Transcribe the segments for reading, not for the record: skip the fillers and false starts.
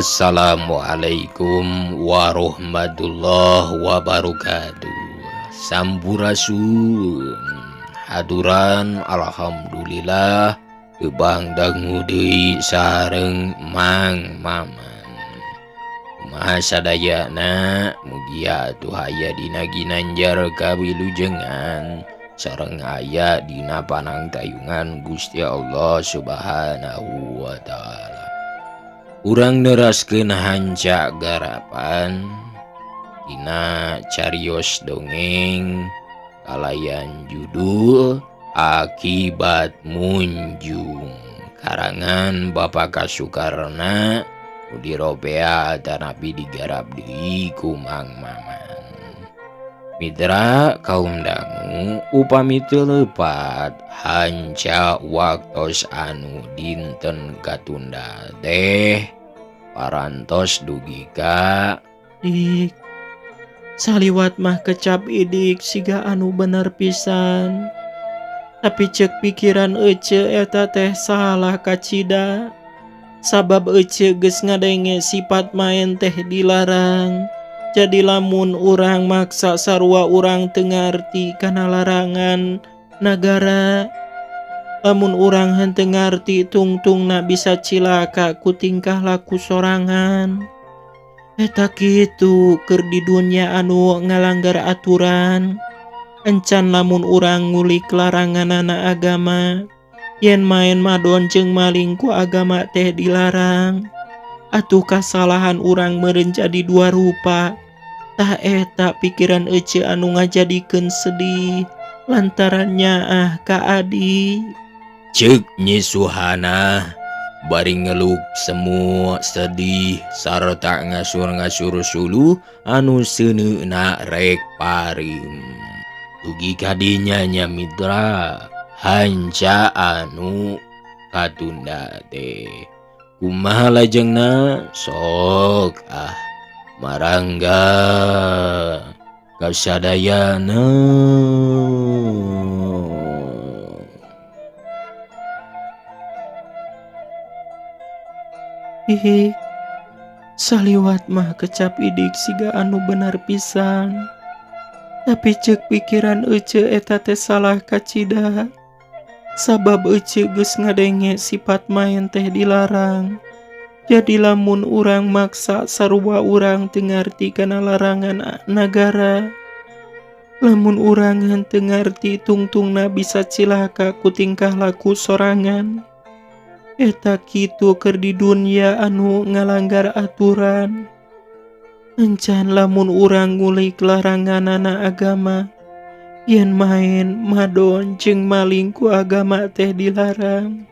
Assalamualaikum warahmatullahi wabarakatuh. Sampurasun. Haturan alhamdulillah tebang dangu deui sareng Mang Maman. Kumaha sadayana mugia atuh aya dina ginanjar kawilujengan sareng aya dina panangtayungan Gusti Allah Subhanahu wa taala. Urang neraskeun hanca garapan dina carios dongeng kalayan judul Akibat Munjung karangan Bapak Kasukarna diropea tanapi digarap deui ku Mang Maman. Mitra kaum dangu upami teu leupat hanca waktos anu dinten katunda teh parantos dugi ka Dik. Saliwat mah kecap idik siga anu bener pisan. Tapi cek pikiran ece eta teh salah kacida. Sabab ece geus ngadenge sifat main teh dilarang. Jadi lamun urang maksa sarua urang teu ngarti kana larangan nagara. Lamun urang henteu ngarti tungtungna bisa cilaka ku tingkah laku sorangan. Eta kitu keur di dunya anu ngalanggar aturan. Encan lamun urang ngulik laranganana agama. Yen main madon jeung maling ku agama teh dilarang. Atuh kasalahan urang meureun jadi dua rupa. Tah eta pikiran ece anu ngajadikeun sedih lantaran nyaah ka adi. Ceuk Nyi Suhana bari ngeluk semu sedih sarta ngasur-ngasur suluh anu seuneuna rek pareum. Dugi kadinya nya mitra hanca anu katunda teh. Kumaha lajengna sok ah marangga kasadayana. Hihi, saliwat mah kecap idik siga anu bener pisan. Tapi cek pikiran ece eta teh salah kacida. Sabab ece geus ngadenge sifat main teh dilarang. Jadi lamun urang maksa sarua urang teu ngarti kana larangan nagara. Lamun urang henteu ngarti tungtungna bisa cilaka ku tingkah laku sorangan. Eta kitu keur di dunya anu ngalanggar aturan. Encan lamun urang ngulik laranganana agama. Yen main madon jeung maling ku agama teh dilarang.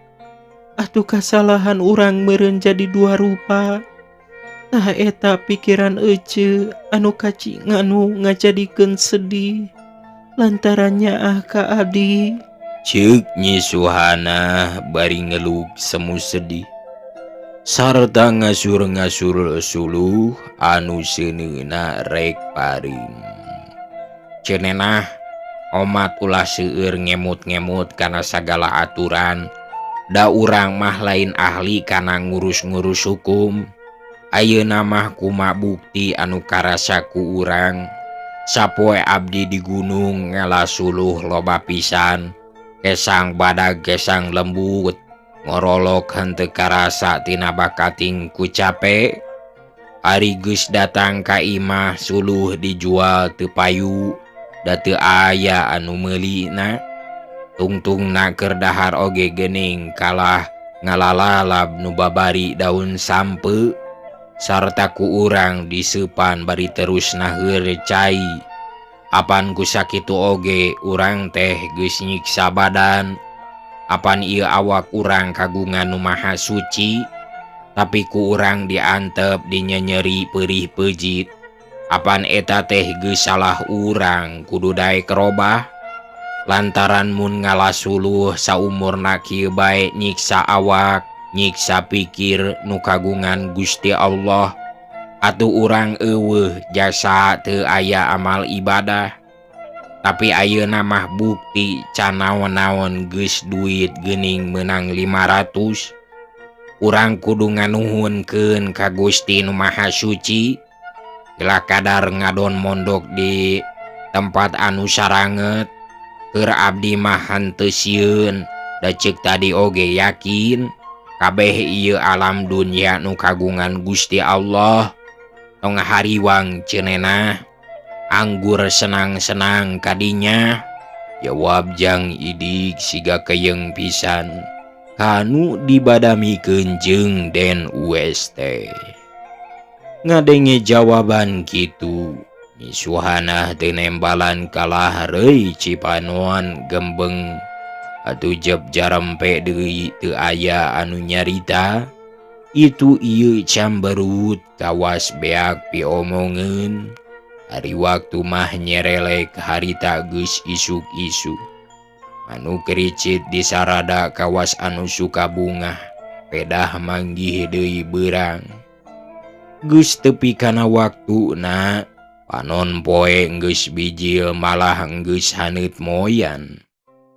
Atuh kasalahan urang meureun jadi dua rupa. Tah eta pikiran ece anu kaci anu ngajadikeun sedih lantaran nyaah ka adi. Ceuk Nyi Suhana bari ngeluk semu sedih sarta ngasur-ngasur suluh anu seuneuna rek pareum. Cenenah omat ulah seueur ngemut-ngemut kana sagala aturan. Da urang mah lain ahli kana ngurus-ngurus hukum. Ayeuna mah kuma bukti anu karasa ku urang. Sapoe abdi di gunung ngala suluh loba pisan. Kesang badag kesang lembut. Ngorolok henteu karasa tina bakating ku cape. Ari geus datang ka imah suluh dijual teu payu. Da teu aya anu meulina. Tungtungna keur dahar oge geuning kalah ngalalalab nu babari daun sampe. Sarta ku urang diseupan bari terus naheur cai. Apan ku sakitu oge urang teh geus nyiksa badan. Apan ieu awak urang kagungan nu maha suci, tapi ku urang diantep dinyenyeri perih pejit. Apan eta teh geus salah urang kudu daek robah. Lantaran mun ngalasuluh saumurna kieu bae nyiksa awak, nyiksa pikir nu kagungan Gusti Allah. Atuh urang eueuh jasa teu aya amal ibadah. Tapi ayeuna mah bukti can naon-naon geus duit geuning meunang 500. Urang kudu nganuhunkeun ka Gusti Nu Maha Suci. Gelah kadar ngadon mondok di tempat anu saranget. Keur abdi mah henteu sieun, da ceuk tadi oge yakin kabeh ieu alam dunya nu kagungan Gusti Allah. Tong hariwang cenenah, anggur senang-senang kadinya. Jawab Jang Idik siga keyeng pisan kanu dibadamikeun jeung Den Uwes teh. Ngadenge jawaban kitu, Nyi Suhanah teu nembalan kalah reuy Cipanon gembeng. Atuh jeb jarempe deui teu aya anu nyarita. Itu ieu camberut kawas beak piomongeun. Ari waktu mah nyerelek harita geus isuk-isuk. Anu kericit disarada kawas anu suka bungah, pedah manggih deui beurang. Geus tepi kana waktuna, panon poe geus bijil malah geus haneut moyan.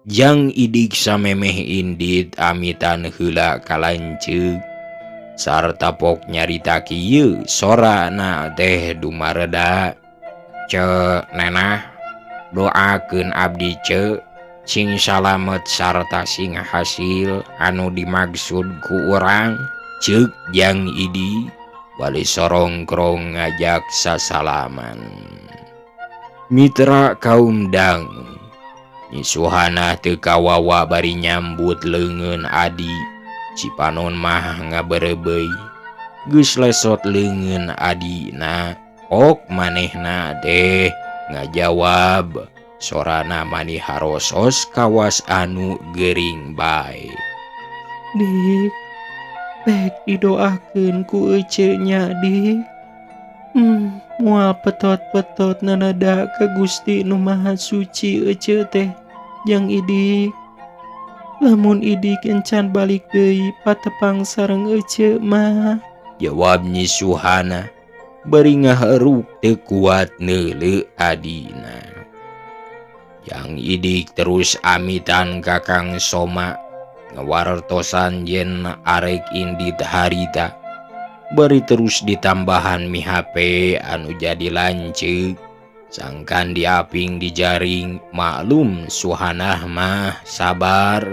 Jang Idik samemeh indit amitan heula ka lanceuk. Sarta pok nyarita kieu sorana teh dumareda. Ce nenah, doakeun abdi ce sing salamet sarta sing hasil anu dimaksud ku urang. Ceuk Jang Idik bali sorongkrong ngajak sasalaman. Mitra kaum dang, Nyi Suhanah teu kawawa bari nyambut leungeun adi. Cipanon mah ngaberebeuy. Geus lesot leungeun adina, ok manehna teh ngajawab. Sorana mani harosos kawas anu gering bae. Dik, pek didoakeun ku ece nya dik. Moal petot-petot nanada ka Gusti Nu Maha Suci ece teh Jang Idik. Lamun Idik encan balik deui patepang sareng ece mah. Jawab Nyi Suhana bari ngaheruk teu kuat neuleu adina. Jang Idik terus amitan ka Kang Soma ngawartosan yen arek indit harita. Bari terus ditambahan mi HP anu jadi lanceuk. Sangkan diaping dijaring, maklum Suhanah mah sabar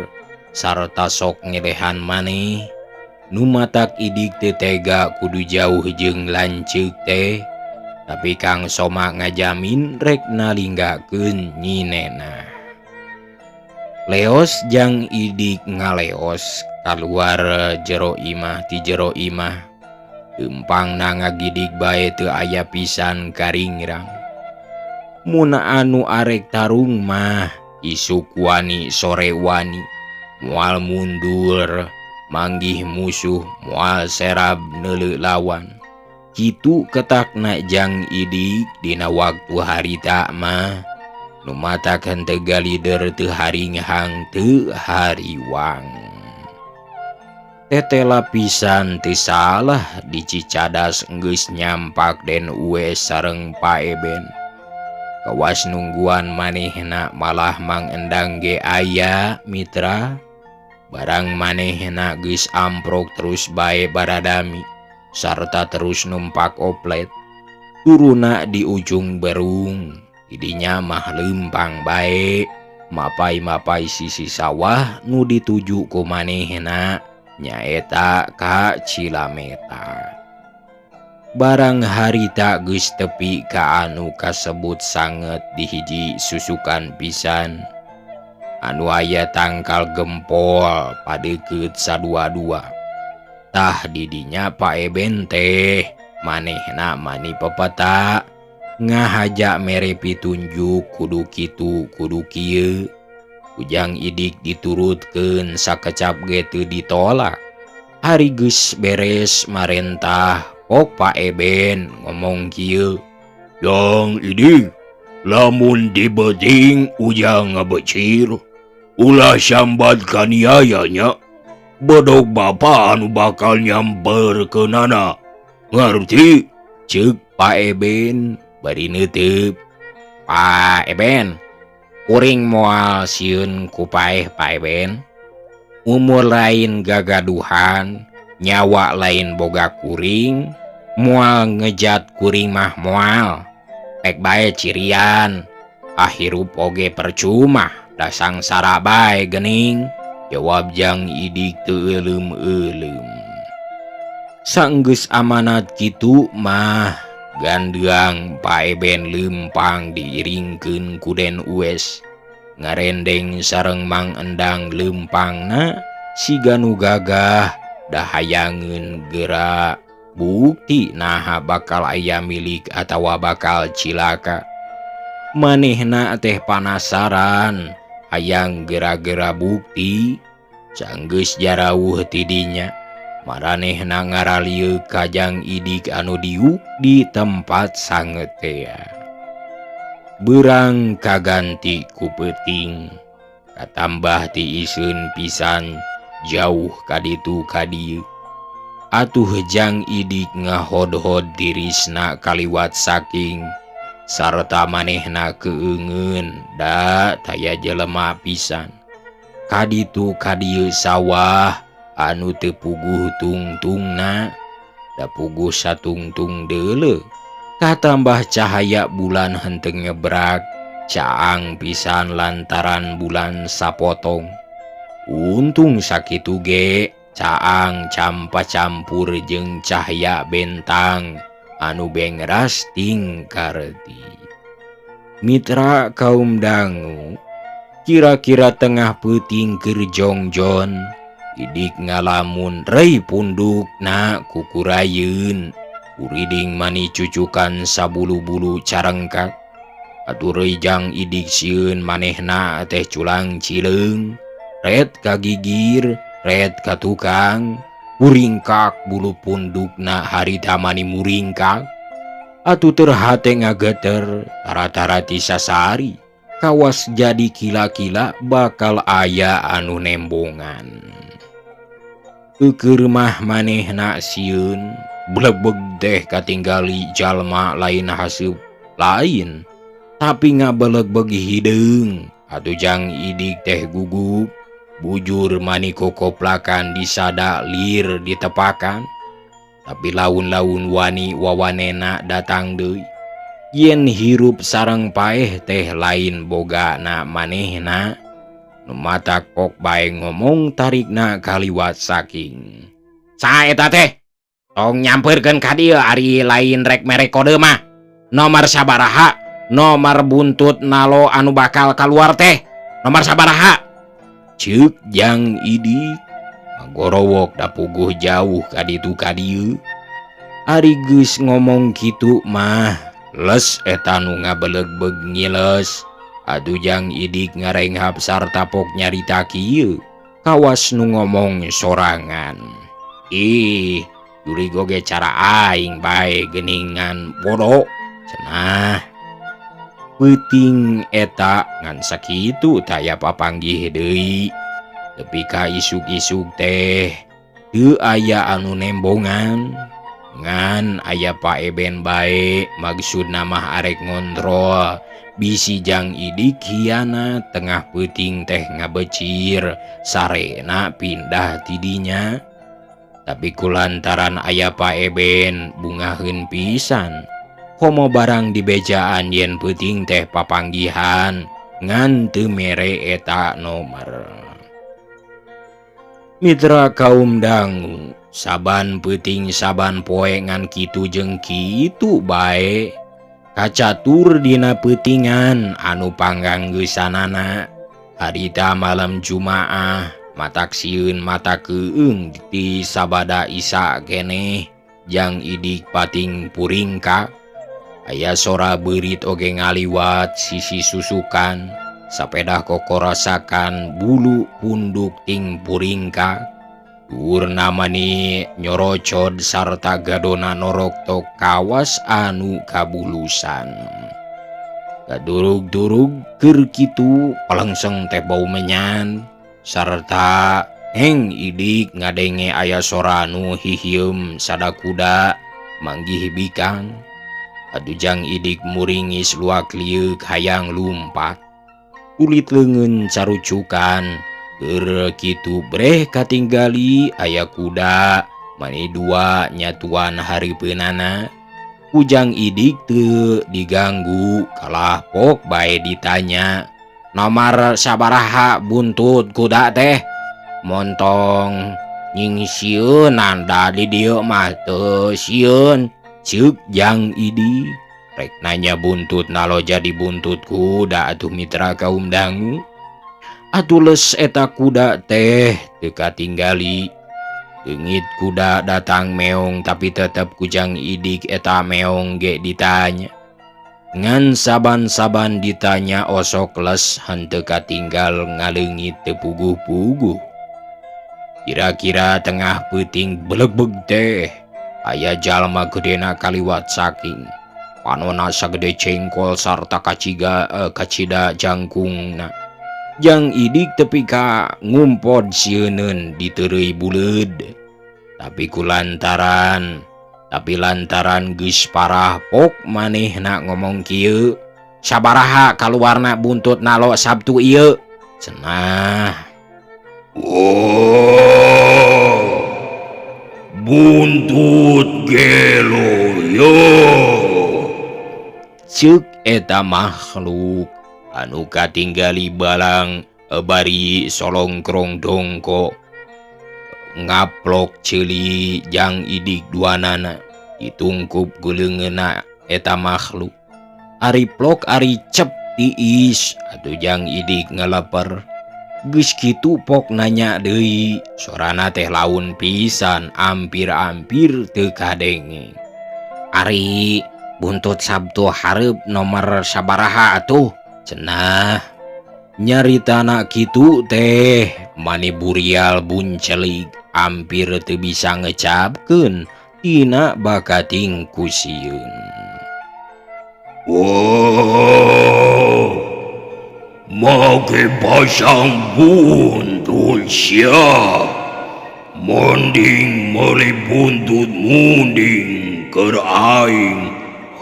sarta sok ngelehan maneh. Nu matak Idik teu tega kudu jauh jeung lanceuk teh. Tapi Kang Soma ngajamin rek nalinggakeun nyinena. Leos Jang Idik ngaleos kaluar jero imah ti jero imah. Leumpangna ngagidik bae teu aya pisan karingrang. Muna anu arek tarung mah isuk wani sore wani, moal mundur manggih musuh moal serab neuleu lawan. Kitu ketakna Jang Idik dina waktu harita mah. Nu matak henteu galider teu haringhang teu hariwang. Tetela pisan teu salah di Cicadas geus nyampak Den Uwes sareng Pa Eben. Kawas nungguan manehna malah Mang Endang ge aya mitra. Barang manehna geus amprok terus bae baradami sarta terus numpak oplet. Turuna di ujung berung, didinya mah leumpang bae. Mapai-mapai sisi sawah nu dituju ku manehna nyaeta ka Cilameta. Barang harita geus tepi ka anu kasebut sanget di hiji susukan pisan. Anu aya tangkal gempol padeukeut sadua-dua. Tah didinya Pak Eben teh manehna mani pepeta ngahaja mere pitunjuk kudu kitu kudu kieu. Ujang Idik diturutkeun sakecap ge teu ditolak. Ari geus beres marentah pok Pak Eben ngomong kieu. Jang Idik, lamun dibeuting ujang ngabecir, ulah sambat kaniayanya. Bedog bapa anu bakal nyamperkeunana. Ngarti? Ceuk Pak Eben bari neuteub. Pak Eben, kuring moal sieun ku paeh Pak Eben. Umur lain gagaduhan, Nyawa lain boga kuring, moal ngejat kuring mah moal. Pek bae cirian, ahirup oge percuma, da sangsara bae gening. Jawab Jang Idik teu eulem-eulem. Sanggeus amanat kitu mah gandeang Pak Eben lempang diiringkeun ku Den Uwes. Ngarendeng sareng Mang Endang lempangna siga nu gagah da hayangeun geura bukti naha bakal aya milik atawa bakal cilaka. Manehna teh panasaran hayang gera-gera bukti. Sanggeus jarauh tidinya maranehna ngaralieuk ka Jang Idik anu diuk di tempat sangetea. Beurang kaganti ku peuting, katambah tiiseun pisan jauh ka ditu ka dieu. Atuh Jang Idik ngahodhod tirisna kaliwat saking sarta manehna keungeun da taya jelema pisan. Ka ditu ka dieu sawah anu teu puguh tungtungna, da puguh satungtung deuleu. Katambah cahaya bulan henteu ngebrak, caang pisan lantaran bulan sapotong. Untung sakitu ge caang campa campur jeung cahaya bentang anu bengras tingkarti. Mitra kaum dangu, kira-kira tengah peuting keur jongjon, Idik ngalamun rei pundukna kukurayeun. Kuriding mani cucukan sabulu-bulu carengkak. Atuh rei Jang Idik sieun manehna teh culang cileung, ret kagigir, ret ka tukang, muringkak bulu pundukna harita mani muringkak. Atuh teu hate ngageter, tara-tara ti sasari, kawas jadi kila-kila bakal aya anu nembongan. Eukeur mah manehna sieun, blebeg teh katinggali jalma lain haseup lain, tapi ngabelegbeg hideung. Atuh Jang Idik teh gugup, bujur mani kokoplakan disada lir ditepakan. Tapi laun-laun wani wawanena datang deui. Yen hirup sareng paeh teh lain bogana manehna. Nu mata kok bae ngomong tarikna kaliwat saking. Saeta teh tong nyampeurkeun ka dieu ari lain rek mere kode mah. Nomor sabaraha, nomor buntut nalo anu bakal kaluar teh. Nomor sabaraha. Ceuk Jang Idik ngagorowok da puguh jauh ka ditu ka dieu. Ari geus ngomong kitu mah les eta nu ngabelegbeg ngiles. Atuh Jang Idik ngarenghap sarta pok nyarita kieu. Kawas nu ngomong sorangan. Ih, juri goge cara aing bae geuningan bodoh cenah. Peuting eta ngan sakitu taya papanggih deui. Tepi ka isuk-isuk teh teu aya anu nembongan. Ngan aya Pak Eben bae maksudna mah arek ngontrol bisi Jang Idik hianat tengah peuting teh ngabecir sarena pindah tidinya. Tapi kulantaran aya Pak Eben bungaheun pisan. Komo barang dibejaan yen peuting teh papanggihan ngan teu mere eta nomor. Mitra kaum dangu, saban peuting saban poe ngan kitu jeung kitu bae. Kacatur dina peutingan anu pangganggeussanana. Harita malam Jumaah matak sieun mata keung ti sabada isa keneh Jang Idik pating puringkak. Aya sora beurit oge ngaliwat sisi susukan, sapedah kokorasakan bulu punduk ting puringkak. Dhuwurna mani nyorocod sarta gadona noroktok kawas anu kabulusan. Kadurug-durug keur kitu palengseng teh bau menyan sarta heng Idik ngadenge aya sora nu hihieum sada kuda manggih bikang. Atuh Jang Idik muringis luak lieuk hayang lumpat. Kulit leungeun carucukan. Keur kitu breh katinggali aya kuda Mani dua nyatuan hareupeunana. Ujang Idik teu diganggu kalah pok bae ditanya. Nomor sabaraha buntut kuda teh? Montong nyingsieunan da di dieu mah teu sieun. Ceuk Jang Idik. Rek nanya buntut nalo jadi buntut kuda atuh mitra kaum dangu. Atuh les eta kuda teh teu katinggali. Leungit kuda datang meong tapi tetep ku Jang Idik eta meong ge ditanya. Ngan saban-saban ditanya osok les henteu katinggal ngaleungit teu puguh-puguh. Kira-kira tengah peuting belegbeg teh aya jalma gedena kaliwat saking panona sagede cengkol sarta kacida jangkungna. Jang Idik tepi ka ngumpod sieuneun diteureuy buleud. Tapi lantaran geus parah pok manehna ngomong kieu, sabaraha kaluarna buntut nalo Sabtu ieu? Cenah. Oh, buntut gelo yo. Ceuk eta makhluk anu katinggali balang bari solongkrong dongko ngaplok ceuli Jang Idik duanana ditungkup guleungeuna eta makhluk. Ari plok ari cep tiis atuh Jang Idik ngaleper. Geus kitu pok nanya deui, sorana teh laun pisan ampir-ampir teu kadenge. Ari buntut Sabtu hareup nomor sabaraha atuh? Cenah. Nyaritana kitu teh mani burial buncelik ampir teu bisa ngecapkeun tina bakating ku sieun. Oh, make pasang buntut sia. Mending meuli buntut munding keur aing.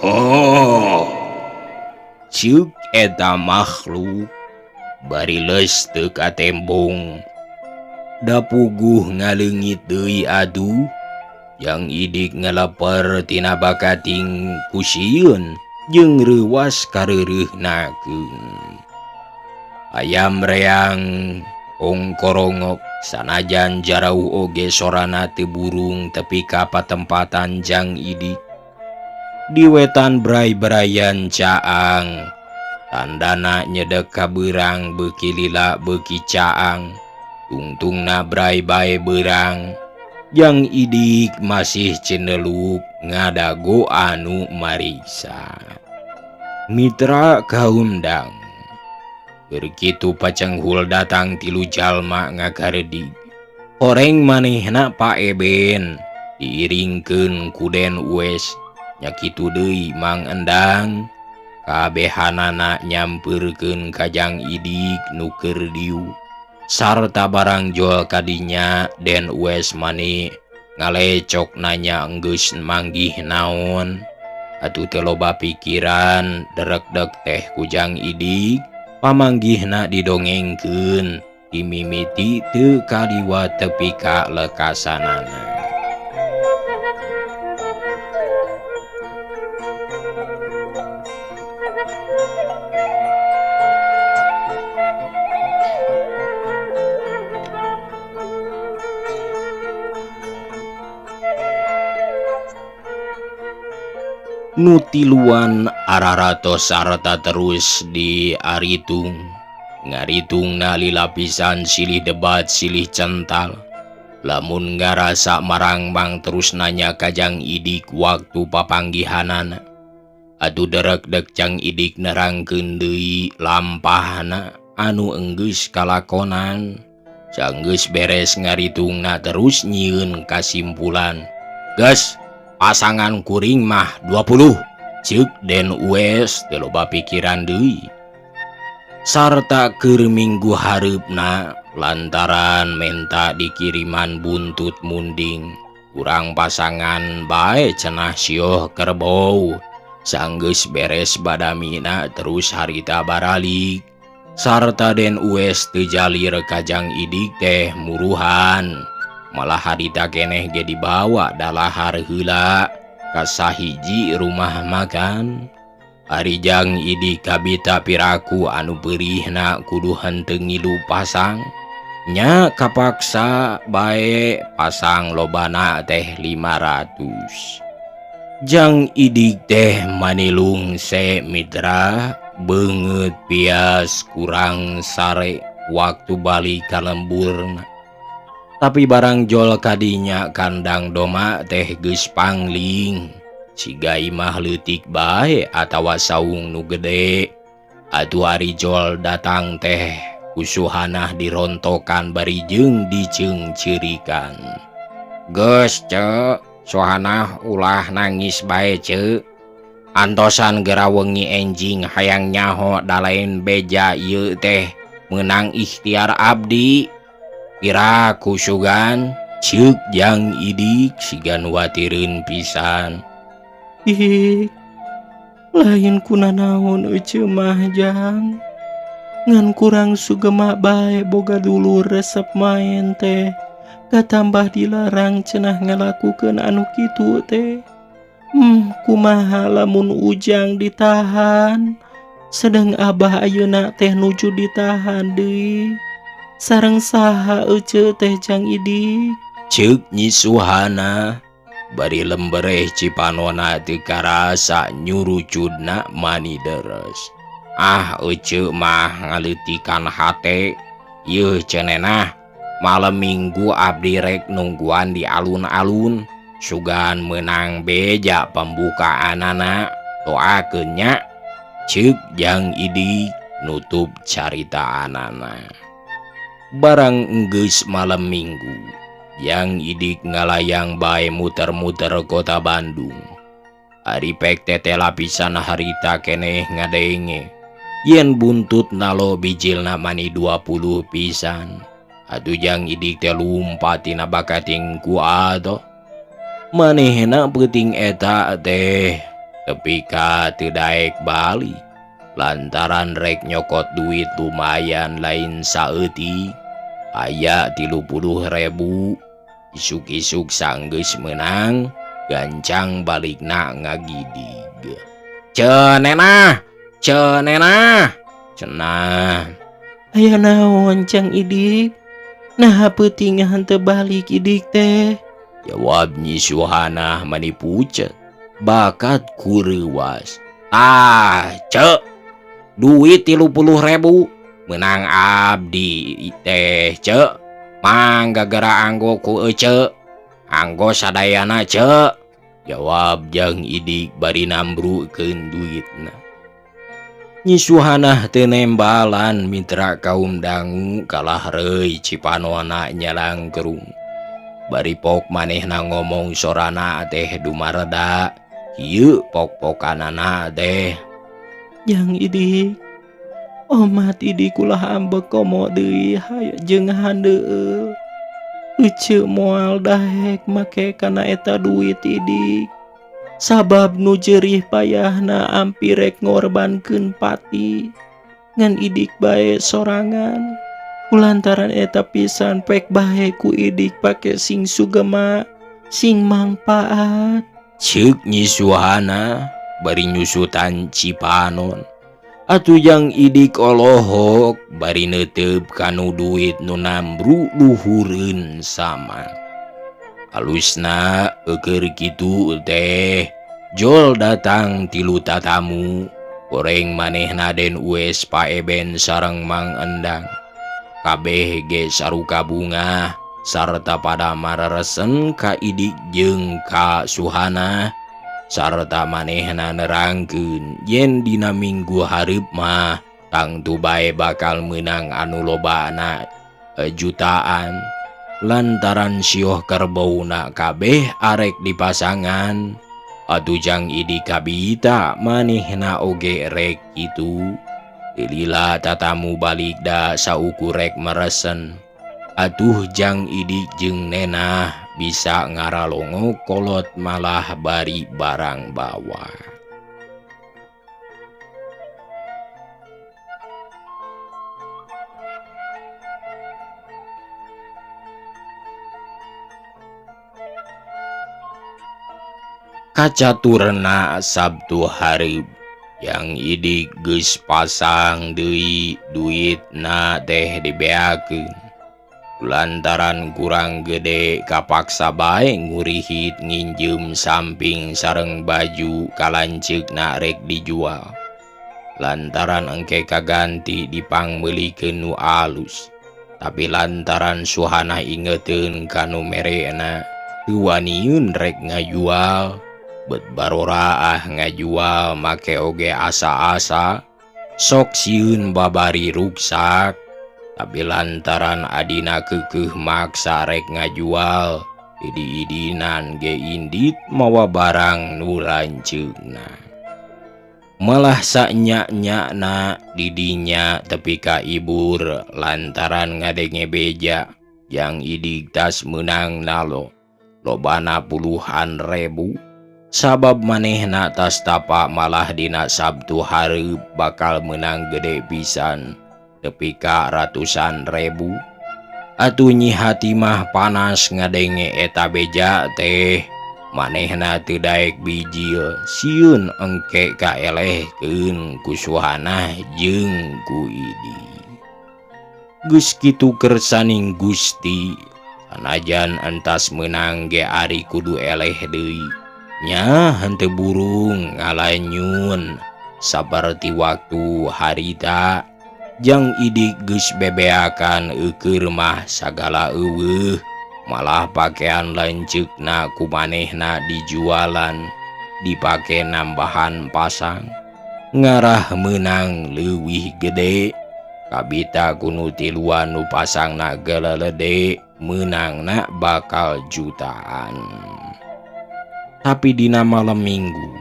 Ha. Ceuk eta makhluk bari leus teu katembong. Da puguh ngaleungit deui aduh. Jang Idik ngaleper tina bakating ku sieun jeung reuwas kareureunahkeun. Ayam reang ongkorongok sanajan jarauh oge sorana teu burung tepi ka patempatan Jang Idik. Di wetan bray-brayan caang, tandana nyedek ka beurang beuki lila beuki caang, tungtungna bray bae beurang. Jang Idik masih ceneluk ngadago anu mariksa. Mitra kaundang. Keur kitu pacenghul datang tilu jalma ngagaredig. Horeng manehna Pak Eben diiringkeun ku Den Uwes. Nya kitu deui Mang Endang. Kabehanana nyampeurkeun ka Jang Idik nu keur diuk. Sarta barang jual kadinya Den Uwes mani ngalecok nanya enggeus manggih naon. Atuh teu loba pikiran derekdek teh ku Jang Idik. Pamanggihna didongengkeun dimimiti teu kaliwat tepi ka lekasanana. Nu tiluan araratos sarta terus diaritung. Ngaritungna lila pisan silih debat silih cental. Lamun ngarasa marangmang terus nanya ka Jang Idik waktu papanggihanana. Atuh derekdek Jang Idik nerangkeun deui lampahna anu enggeus kalakonan. Sanggeus beres ngaritungna terus nyieun kasimpulan. Geus, pasangan kuring mah 20. Ceuk Den Uwes teu loba pikiran deui. Sarta keur minggu hareupna lantaran menta dikiriman buntut munding. Kurang pasangan bae cenah sioh kerbau. Sanggeus beres badamina terus harita baralik. Sarta Den Uwes teu jalir ka Jang Idik teh muruhan. Malah harita keneh ge dibawa dalahar heula ka sahiji rumah makan. Ari Jang Idik kabita piraku anu peurihna kudu henteu ngilu pasang. Nya kapaksa bae pasang lobana teh 500. Jang Idik teh manilung se mitra beungeut pias kurang sare waktu balik ka lemburna. Tapi barang jol kadinya kandang doma teh geus pangling. Siga imah leutik bae atawa saung nu gede. Atuh ari jol datang teh kusuhanah dirontokan bari jeung diceungceurikan. Geus ce, Suhanah ulah nangis bae ce. Antosan gera wengi enjing hayang nyaho dalain beja ieu teh meunang ikhtiar abdi. Piraku sugan ceuk Jang Idik sigan watireun pisan. Ih, lain kunanaon ece mah Jang. Ngan kurang sugema bae boga dulur resep main teh. Katambah dilarang cenah ngalakukeun anu kitu teh. Kumaha lamun Ujang ditahan. Sedang abah ayeuna teh nuju ditahan deui. Sareng saha ece teh Jang Idik? Ceuk Nyi Suhana bari lembereh cipanona teu karasa nyurucudna mani deres. Ah ece mah ngaleutikan hate. Yeuh cenenah malam minggu abdi rek nungguan di alun-alun. Sugan menang beja pembukaanana. Doakeun nya. Ceuk Jang Idik nutup caritaanana. Barang enggeus malam minggu, Jang Idik ngalayang bae muter-muter kota Bandung. Ari pek tete lapisan harita keneh ngadenge. Yen buntut nalo bijilna mani 20 pisan. Atuh Jang Idik teh lumpat tina bakating ku atoh. Manehna peuting eta teh tepi ka teu daek balik. Lantaran rek nyokot duit lumayan lain saeutik. Aya 30.000. Isuk-isuk sanggeus meunang, gancang balikna ngagidig. Cenenah, cenenah, cenah. Aya naon Jang Idik? Naha peuting henteu balik Idik teh? Jawab Nyi Suhanah mani pucet, bakat kureuwas. Ah, cek, duit 30.000 menang abdi teh cek. Mangga gera anggo ku ece, anggo sadayana cek. Jawab Jang Idik bari nambrukeun duitna. Nyi Suhanah teu nembalan mitra kaum dangu kalah reuy cipanona nyalangkerung. Bari pok manehna ngomong sorana teh dumareda, kieu pok-pokanana teh. Jang Idik, omat Idik ulah ambek komo deui hayo jeung handeueul. Ece moal dahek make kana eta duit Idik. Sabab nu jerih payahna ampir rek ngorbankeun pati. Ngan Idik bae sorangan. Kulantaran eta pisan pek bae ku Idik pake sing sugema, sing mangpaat. Ceuk Nyi Suhana bari nyusutan cipanon. Atuh Jang Idik olohok bari neuteup kanu duit nu nambru luhureun sama. Alusna eueur kitu teh jol datang tilu tatamu goreng manehna Den Uwes Paeben sareng Mang Endang. Kabeh ge saruka bunga sarta pada mararesen ka Idik jeung ka Suhana sarta manehna nerangkeun yen dina minggu hareup mah tangtu bae bakal meunang anu lobana jutaan. Lantaran sioh kerbouna kabeh arek dipasangan. Atuh Jang Idik kabita manehna oge rek kitu. Lila tatamu balik da saukur rek meresen. Atuh Jang Idik jeung Nenah bisa ngaralongo kolot malah bari barang bawa. Kacaturna Sabtu hareup Jang Idik geus pasang deui duitna teh dibeakeun. Lantaran kurang gede kapaksa bae ngurihit nginjem samping sareng baju ka lanceukna rek dijual. Lantaran engke kaganti dipangmeulikeun nu alus. Tapi lantaran Suhana ingeteun ka nu merena teu waniun rek ngajual. Bet baroraah ngajual make oge asa-asa sok sieun babari ruksak. Tapi lantaran adina keukeuh maksa rek ngajual, idi-idinan ge indit mawa barang nu lanceukna. Malah sanya-nyana didinya tepi ka ibur lantaran ngadenge beja Jang Idik tas meunang nalo lobana puluhan ribu. Sabab manehna tas tapa malah dina Sabtu hareup bakal meunang gede pisan tepi ka ratusan ribu. Atuh Nyi Hatimah panas ngadenge eta beja teh manehna teu daek bijil sieun engke kaelehkeun ku Suhana jeung ku Idi. Geus kitu kersaning Gusti sanajan entas meunang ge ari kudu eleh deui. Nya henteu burung ngalanyun saperti waktu harita Jang Idik geus bebeakan eukeur mah sagala eueuh malah pakaian lanceukna ku manehna dijualan dipake nambahan pasang ngarah meunang leuwih gede kabita kunu tiluan nu pasangna gelelede meunangna bakal jutaan. Tapi dina malam minggu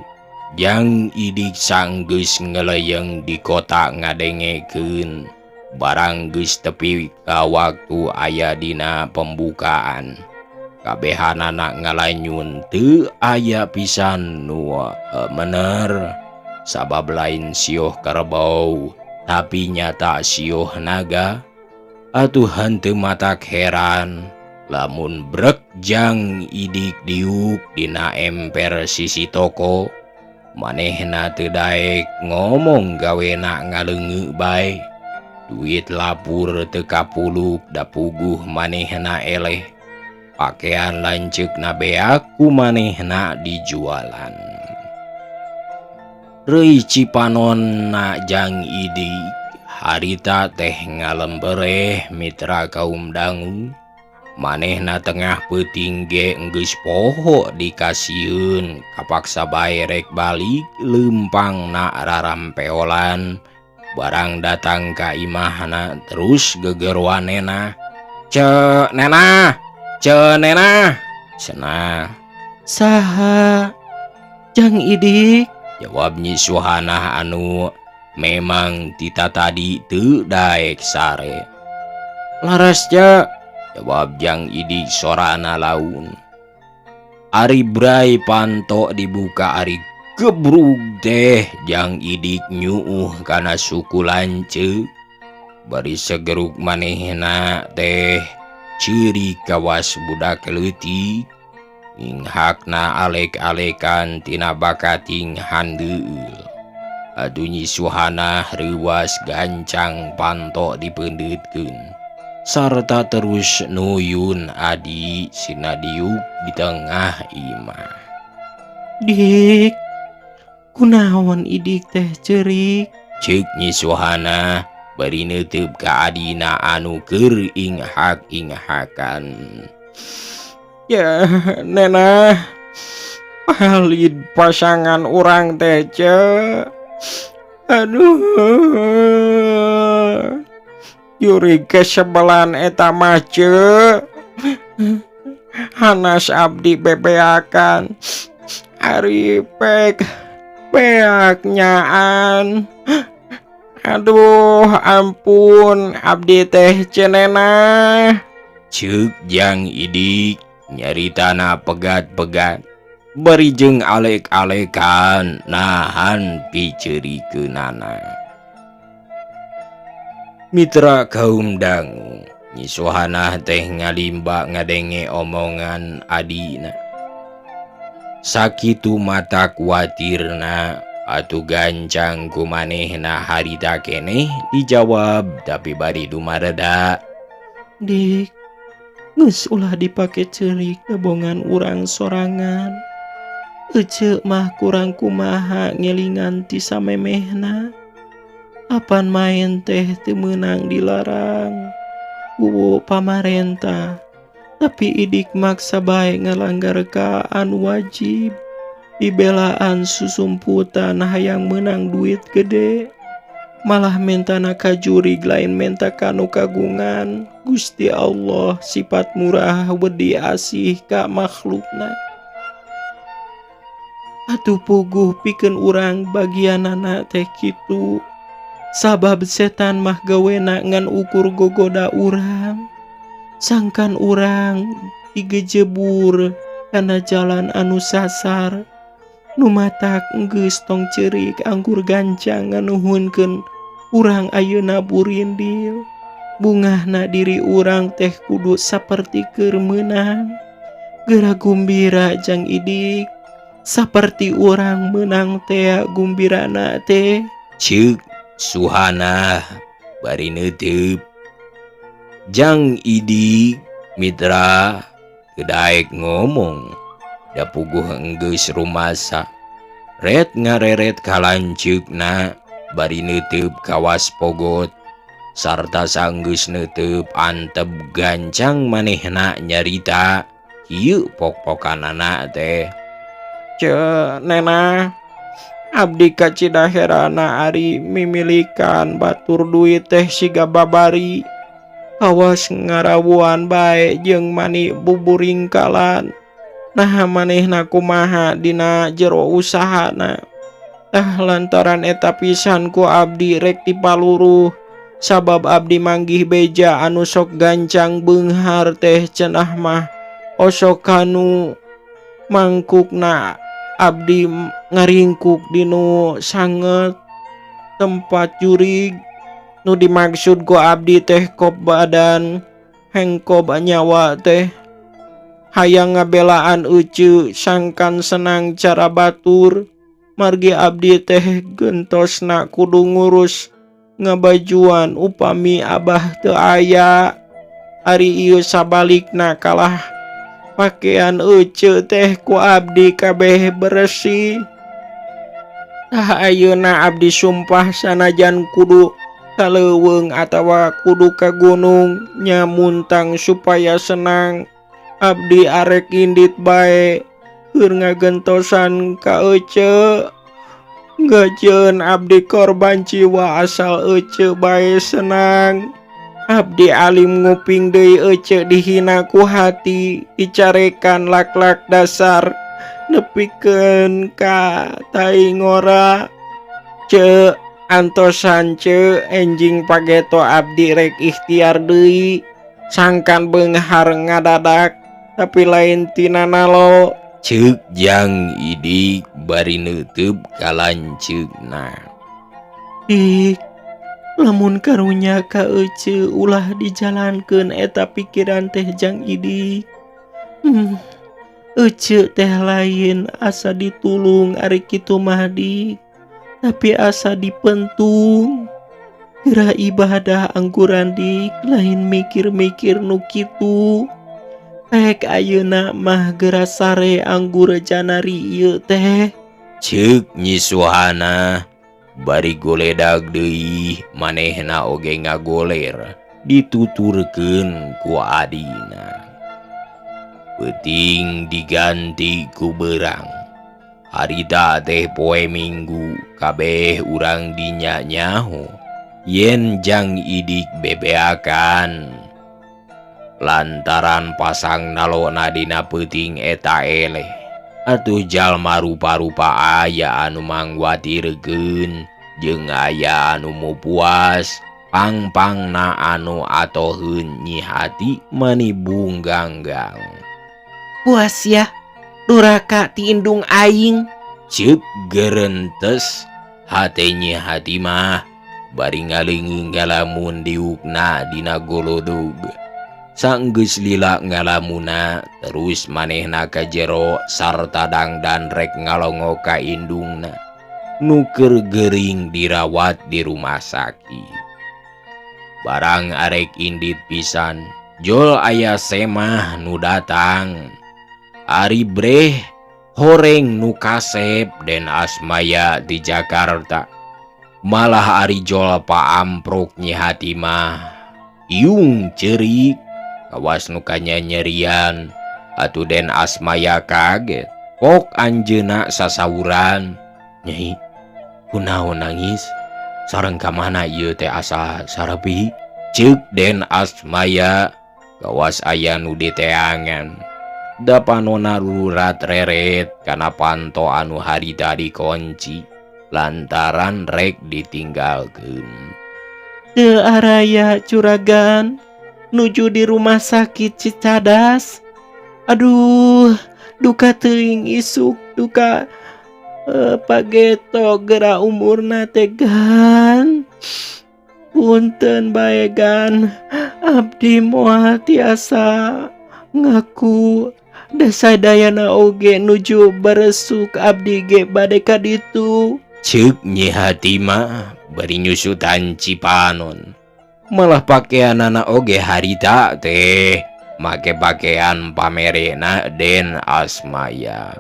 Jang Idik sanggeus ngeleyeng di kota ngadengekeun barang geus tepi ka waktu aya dina pembukaan. Kabehanana ngalanyun teu aya pisan nu mener sabab lain sioh kerbau tapi nyata sioh naga. Atuh henteu matak heran lamun brek Jang Idik diuk dina emper sisi toko. Manehna teu daek ngomong gawena ngaleungeu bae. Duit lapur teu kapuluk da puguh manehna eleh. Pakean lanceukna beak ku manehna dijualan. Reuy cipanonna Jang Idik harita teh ngalembereh mitra kaum dangu. Manehna tengah peuting ge enggeus poho dikasieun kapaksa bae rek balik leumpangna rarampeolan. Barang datang ka imahna terus gegeruanena. Ceu Nena, Ceu Nena, cenah. Saha? Jang Idik? Jawab Nyi Suhana anu memang tita tadi teu daek sare. Laras ceu, jawab Jang Idik sorana laun. Ari bray panto dibuka ari gebrug teh Jang Idik nyuuh kana suku lanceuk. Bari segeruk manehna teh ciri kawas budak leutik. Inghakna alek-alekan tina bakating handeueul. Atuh Nyi Suhana reuwas gancang panto dipeundeutkeun sarta terus nuyun adi sina diuk di tengah imah. Dik, kunaon Idik teh ceurik? Ceuk Nyi Suhana bari neuteub ka adina anu keur inghak-inghakan. Ya, Nena, palid pasangan urang teh ceu. Aduh, jurig kesebelan eta mah ceu. Hanas abdi bebeakan, ari pek beak nyaan. Aduh, ampun abdi teh cenena. Ceuk Jang Idik nyaritana pegat-pegat bari jeung alek-alekan nahan piceurikeunana. Mitra kaum dangu, Nyi Suhana teh ngalimba ngadenge omongan adina. Sakitu mata kuatirna atuh gancang ku manehna harita keneh dijawab tapi bari dumareda. Dik, geus ulah dipake ceurik dabongan urang sorangan. Ece mah kurang kumaha ngelingan ti samemehna. Apan maen teh teu meunang dilarang ku pamarentah. Tapi idik maksa bae ngalanggar ka anu wajib. Dibelaan susumputan hayang meunang duit gede. Malah mentana ka jurig lain menta ka nu kagungan. Gusti Allah sifat murah wedi asih ka makhlukna. Atuh puguh pikeun urang bagianana teh kitu. Sabab setan mah gawena ngan ukur gogoda urang. Sangkan urang digejebur kana jalan anu sasar. Nu matak geus tong ceurik anggur gancang nganuhunkeun urang ayeuna burindil. Bungahna diri urang teh kudu saperti keur meunang. Geura gumbira jang idik saperti urang meunang tea gumbirana teh. Ceuk Suhana bari neuteub. Jang idik mitra teu daek ngomong da puguh enggeus rumasa. Ret ngareret ka lanceukna bari neuteub kawas pogot sarta sanggeus neuteub antep gancang manehna nyarita kieu pok-pokanana teh. Ceu Nena, abdi kacida herana ari mimilikan batur duit teh siga babari. Kawas ngarawuan bae jeung mani buburingkalan. Nah manehna kumaha dina jero usahana. Tah lantaran eta pisan ku abdi rek dipaluruh. Sabab abdi manggih beja anu sok gancang beunghar teh cenah mah osok kanu mangkukna abdi ngaringkuk dinu sanget tempat jurig. Nu dimaksud ku abdi teh kop badan hengkob nyawa teh. Hayang ngabelaan ece sangkan senang cara batur. Margi abdi teh gentosna kudu ngurus ngabajuan upami abah teu aya. Ari ieu sabalikna kalah pakaian ece teh ku abdi kabeh bersih. Tah ayeuna abdi sumpah sanajan kudu ka leuweung atawa kudu ka gunung nyamuntang supaya senang. Abdi arek indit bae keur ngagentosan ka ece. Gajeun abdi korban jiwa asal ece bae senang. Abdi alim nguping deui ece dihina ku hati, dicarekan lak-lak dasar nepikeun ka tai ngora. Ce antosan ce enjing pageto abdi rek ikhtiar deui sangkan beunghar ngadadak tapi lain tina nalo. Ceuk jang idik bari neuteub ka lanceukna. Dik, lamun karunya ka ece ulah dijalankeun eta pikiran teh jang idik. Ece teh lain asa ditulung ari kitu mah dik, tapi asa dipentung. Geura ibadah angguran dik, lain mikir-mikir nu kitu. Rek ayeuna mah geura sare anggur janari ieu teh. Ceuk Nyi Suhana bari goledag deui manehna oge ngagoler dituturkeun ku adina. Peuting diganti ku beurang. Harita teh poe Minggu kabeh urang dinya nyaho yen jang idik bebeakan. Lantaran pasang nalona dina peuting eta eleh. Atuh jalma rupa-rupa aya anu mangwatirkeun jeung aya anu mupuas pang-pangna anu atoheun Nyi Hati mani bungganggang. Puas ya duraka ti indung aing. Ceuk gerentes hate Nyi Hati mah bari ngaleungeung ngalamun diukna dina golodog. Sanggeus lila ngalamuna terus manehna ka jero sarta dangdan rek ngalongo ka indungna nu keur gering dirawat di rumah sakit. Barang arek indit pisan, jol aya semah nu datang. Ari Breh horeng nu kasep Den Asmaya di Jakarta. Malah ari jol paamprok Nyi Hatimah iung ceurik kawas nu kanyanyerian. Atuh Den Asmaya kaget pok anjeunna sasawuran. Nyai, kunaon nangis? Sareng ka mana ieu teh asa sarepi? Ceuk Den Asmaya kawas aya nu diteangan. Da panona rurat reret kana panto anu harita dikunci lantaran rek ditinggalkeun. Teu araya curagan nuju di rumah sakit Cicadas. Aduh, duka teuing isuk duka pageto gera umurna teh gan. Punten bae gan, abdi moal tiasa ngaku da sadayana oge nuju beresuk abdi ge bade ka ditu. Ceuk Nyi Hatimah bari nyusutan cipanon. Malah pakaianana oge harita teh make pakaian pamerena Den Asmaya.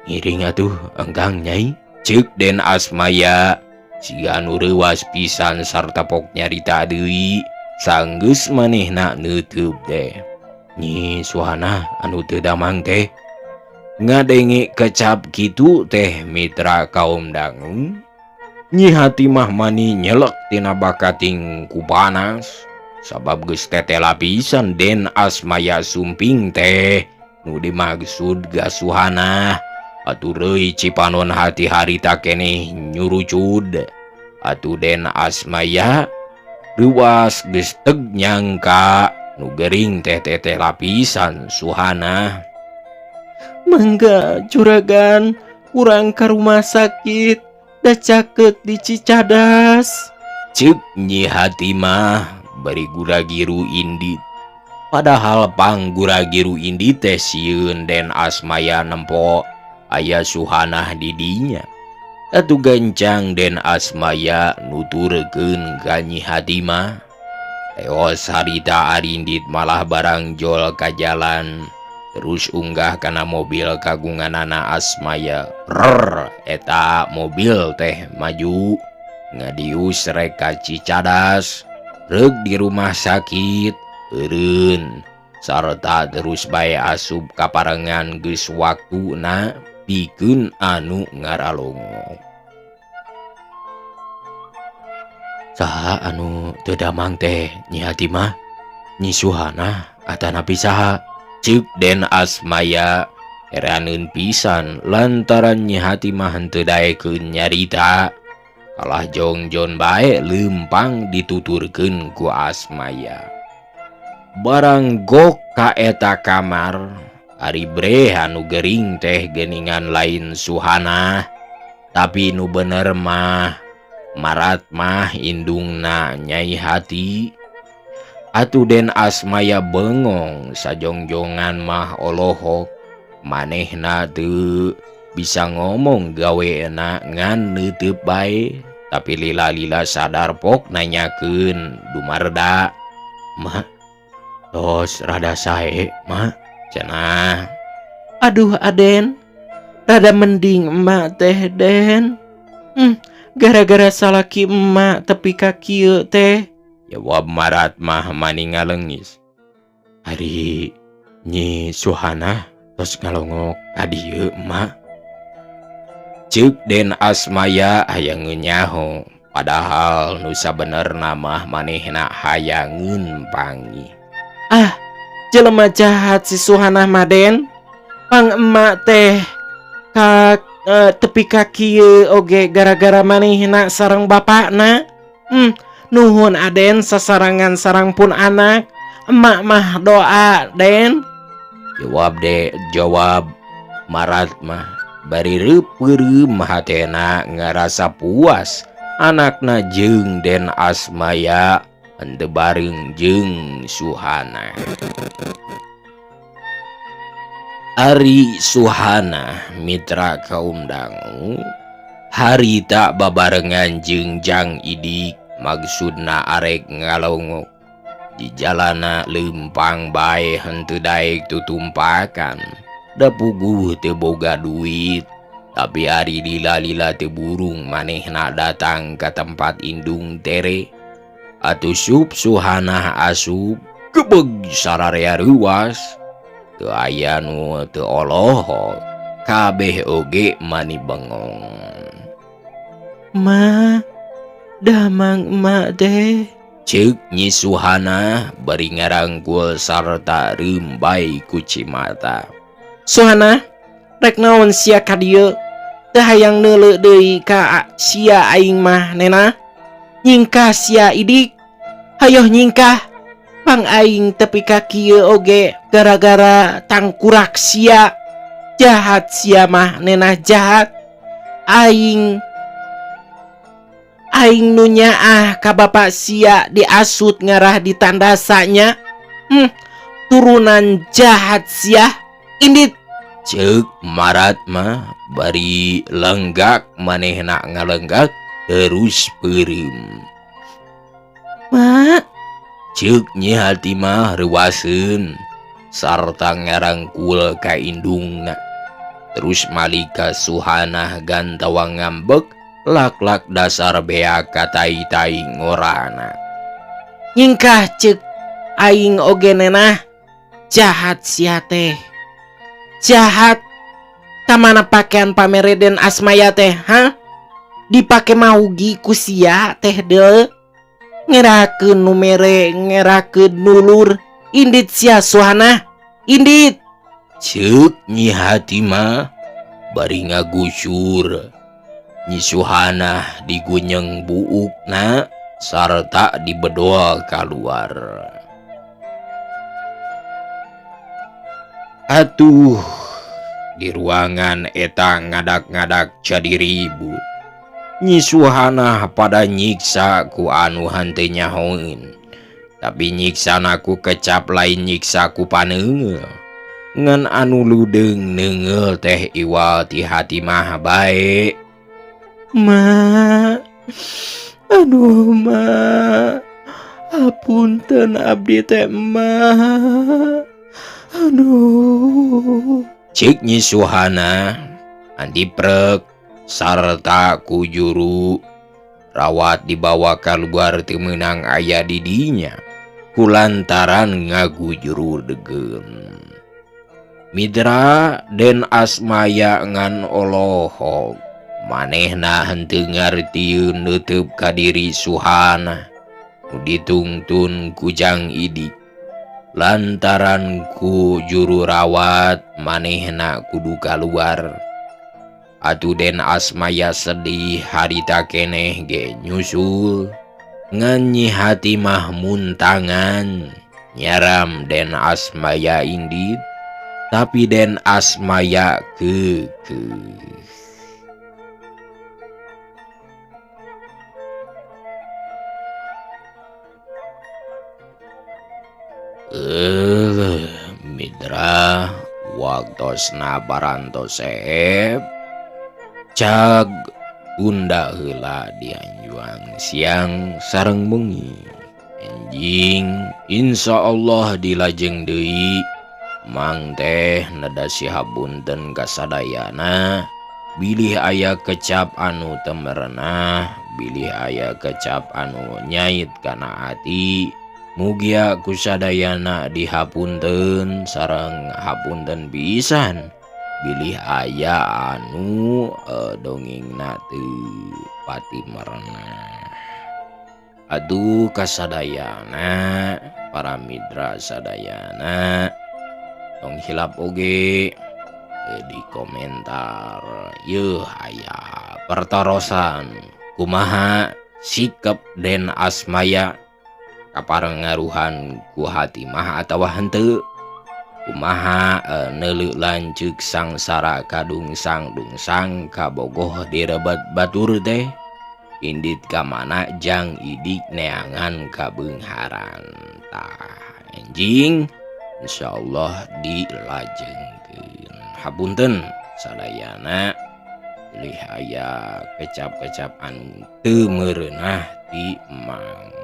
Ngiring atuh engkang Nyai. Ceuk Den Asmaya siga anu reuwas pisan sarta pok nyarita deui sanggeus manehna neuteub teh. Nyi Suhana anu teu damang teh ngadenge kecap kitu teh mitra kaum dangu. Nyi Hatimah mani nyelek tina bakating ku panas sabab geus tetela pisan Den Asmaya sumping teh nu dimaksud gasuhana. Atuh reuy cipanon hati harita keneh nyurucud. Atuh Den Asmaya reuwas geus teg nyangka nu gering teh teteh lapisan Suhana. Mangga juragan urang ka rumah sakit da caket di Cicadas. Ceuk Nyi Hatimah bari gura-giru indit. Padahal panggura-giru indit teh sieun Den Asmaya nempo aya Suhanah di dinya. Atuh gancang Den Asmaya nuturkeun ka Nyi Hatimah. Teos harita arindit malah barang jol ka jalan terus unggah kana mobil kagunganana Asmaya. Rrrr, eta mobil teh maju ngadius rek ka Cicadas reuk di rumah sakit eureun sarta terus bae asup kaparengan geus waktuna pikeun anu ngaralongo. Saha anu teu damang teh Nyi Hatimah? Nyi Suhana atanapi saha? Ceuk Den Asmaya heraneun pisan lantaran Nyi Hatimah henteu daekeun nyarita. Kalah jongjon bae leumpang dituturkeun ku Asmaya. Barang gok ka eta kamar, ari Breh anu gering teh geuningan lain Suhana, tapi nu bener mah Marat mah indungna Nyai Hati. Atuh Den Asmaya bengong sajongjongan mah olohok manehna teu bisa ngomong gawena ngan neuteub bae, tapi lila-lila sadar pok nanyakeun dumarda. Ma, tos rada sae ma cenah. Aduh Aden, rada mending emak teh Den. Gara-gara salaki emak tepi ka kieu teh. Jawab Marat mah mani ngalengis. Ari Nyi Suhana tos ngalongok ka dieu emak. Ceuk Den Asmaya hayangeun nyaho, padahal nu sabenerna mah manehna hayangeun panggih. Ah, jelema jahat si Suhana mah Den. Pang emak teh ka tepi ka kieu oge gara-gara manehna sareng bapakna. Nuhun Aden sasarangan sarang pun anak. Emak mah doa Den. Jawab de, jawab Marat mah bari reupeureup hatena ngarasa puas anakna jeung Den Asmaya Henteu bareng jeung Suhana. Ari Suhana mitra kaum dangu harita babarengan jeung Jang Idik maksudna arek ngalongok di jalana lempang bae henteu daek tutumpakan da puguh teu boga duit tapi ari lila-lila teu burung manehna datang ka tempat indung tere atuh sup Suhana asup gebeg sararea reuas teu aya nu teu olohok kabeh oge mani bengong. Ma, damang emak teh. Ceuk Nyi Suhana bari ngarangkul sarta reumbai ku cimata. Suhana, rek naon sia ka dieu? Teu hayang neuleu deui ka sia aing mah nena. Nyingkah sia idik. Hayoh nyingkah. Pang aing tepi ka kieu oge gara-gara tangkurak sia. Jahat sia mah nena jahat. Aing nu nyaah ka bapak sia diasut ngarah ditandasanya. Turunan jahat sia. Indit. Ceuk marat mah bari lenggak manehna ngalenggak terus peureum. Ma, ceuk Nyi Hatimah reuaseun sarta ngarangkul ka indungna. Terus malika Suhanah gantawang ngambek lak-lak dasar bea katai-tai ngorana. Nyingkah ceuk aing oge nenah. Jahat sia teh. Jahat. Kamana pakaian pamereden Asmaya teh, ha? Dipake maugi ku sia teh deul. Ngerakeun nu mere, ngerakeun nulur. Indit sia Suhana, indit. Ceuk Nyi Hatimah bari ngagusur. Nyi Suhana digunyeng buukna sarta dibedol kaluar. Atuh di ruangan eta ngadak-ngadak jadi ribut. Nyi Suhana pada nyiksa ku anu henteu nyahoeun. Tapi nyiksana ku kecap lain nyiksa ku paneunggeul. Ngan anu ludeung neunggeul teh iwal ti Hatimah bae. Ma, aduh ma, apunten abdi teh ma, aduh. Cik Nyi Suhana andiprek sarta ku juru rawat dibawa kaluar teu meunang aya di dinya kulantaran ngagujuru degeun. Mitra Den Asmaya ngan olohok manehna henteu ngartieun neuteup ka diri Suhana nu ditungtun ku Jang Idik. Lantaran ku juru rawat manehna kudu kaluar. Atuh Den Asmaya sedih harita keneh ge nyusul. Ngan Nyi Hatimah muntangan nyaram Den Asmaya indit, tapi Den Asmaya keukeuh. Mitra waktosna barantos seep cag unda heula dianjuang siang sareng bengi. Enjing insyaallah dilajeng deui. Mang teh neda sihabunten kasadayana bilih aya kecap anu temerenah, bilih aya kecap anu nyait kana ati. Mugia kusadayana dihapunten sareng hapunten pisan bilih aya anu dongengna teu pati merenah. Aduh kasadayana para mitra sadayana tong hilap oge di komentar yeuh aya pertarosan kumaha sikap Den Asmaya kaparengaruhan ku Hatimah atawa henteu, kumaha neuleuh lanceuk sangsara kadungsang-dungsang kabogoh direbet batur teh. Indit ka mana jang idik neangan kabeungharan. Tah enjing insyaallah dilajengkeun. Hapunten sadayana bilih aya kecap-kecap anu teu meureunah ti Mang.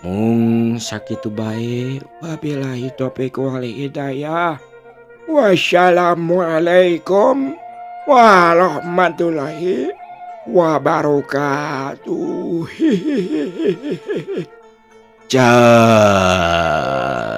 Mung sakitu bae Wabillahi taufiq wal hidayah. Wassalamualaikum warahmatullahi wabarakatuh. Cah.